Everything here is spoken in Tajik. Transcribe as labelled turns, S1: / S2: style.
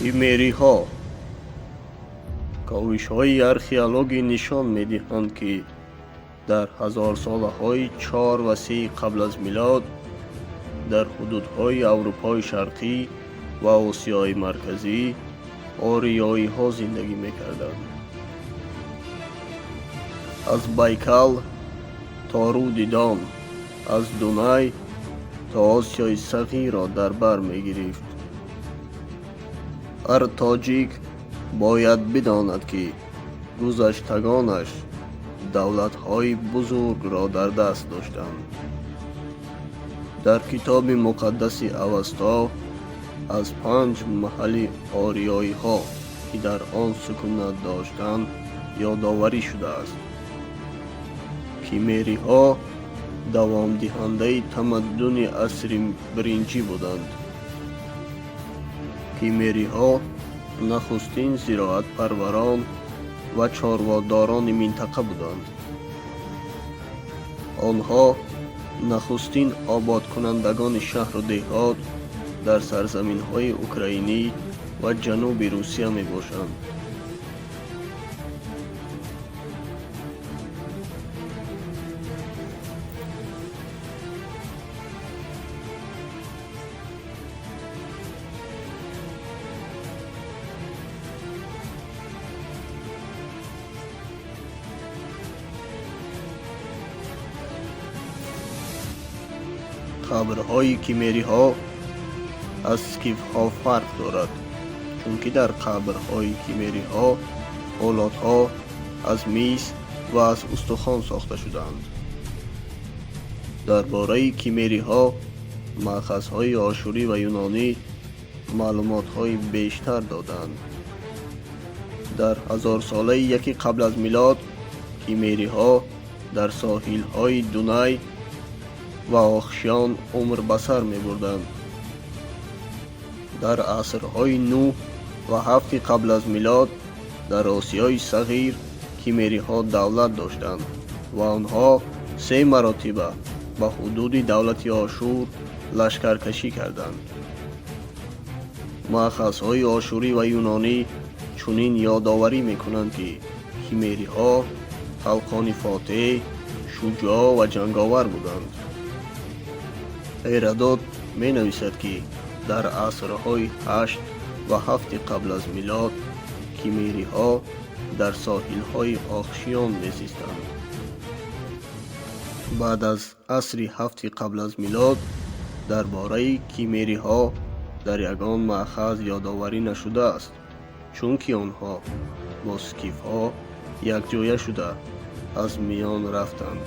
S1: Кимериҳо. Ковишҳои археологӣ нишон медиҳанд, ки дар ҳазорсолаҳои 4 ва 3 қабл аз милод дар ҳудудҳои Аврупои Шарқӣ ва Осиёи Марказӣ ориёиҳо зиндагӣ мекарданд. Аз Байкал то руди Дон, аз Дунай то Осиёи Сағирро дар бар мегирифт. Ҳар тоҷик бояд бидонад, ки гузаштагонаш давлатҳои бузургро дар даст доштанд. Дар китоби муқаддаси Авасто аз 5 маҳалли ориёиҳо, ки дар он сукунат доштанд, ёдоварӣ шудааст. Кимериҳо давомдиҳандаи тамаддуни асри биринҷӣ буданд. Кимериҳо нахустин зироатпарварон ва чорводорони минтақа буданд. Онҳо нахустин ободкунандагони шаҳру деҳот дар сарзаминҳои украинӣ ва ҷануби Русия мебошанд. Қабрҳои кимериҳо аз скифҳо фарқ дорад, чунки дар қабрҳои кимериҳо олотҳо аз мис ва аз устухон сохта шудаанд. Дар бораи кимериҳо маъхазҳои ошурӣ ва юнонӣ маълумотҳои бештар додаанд. Дар ҳазорсолаи яки қабл аз милод кимериҳо дар соҳилҳои Дунай ва Охшиён умр ба сар мебурданд. Дар асрҳои 9 ва 7 қабл аз милод дар Осиёи Сағир кимериҳо давлат доштанд ва онҳо 3 маротиба ба ҳудуди давлати Ошур лашкаркашӣ карданд. Маъхазҳои ошурӣ ва юнонӣ чунин ёдоварӣ мекунанд, ки кимериҳо халқони фотеҳ, шуҷоъ ва ҷанговар буданд. Ҳеродот менависад, ки дар асрҳои 8 ва 7 қабл аз милод кимериҳо дар соҳилҳои Охшиён мезистанд. Баъд аз асри 7 қабл аз милод дар бораи кимериҳо дар ягон маъхаз ёдоварӣ нашудааст, чунки онҳо бо скифҳо якҷоя шуда аз миён рафтанд.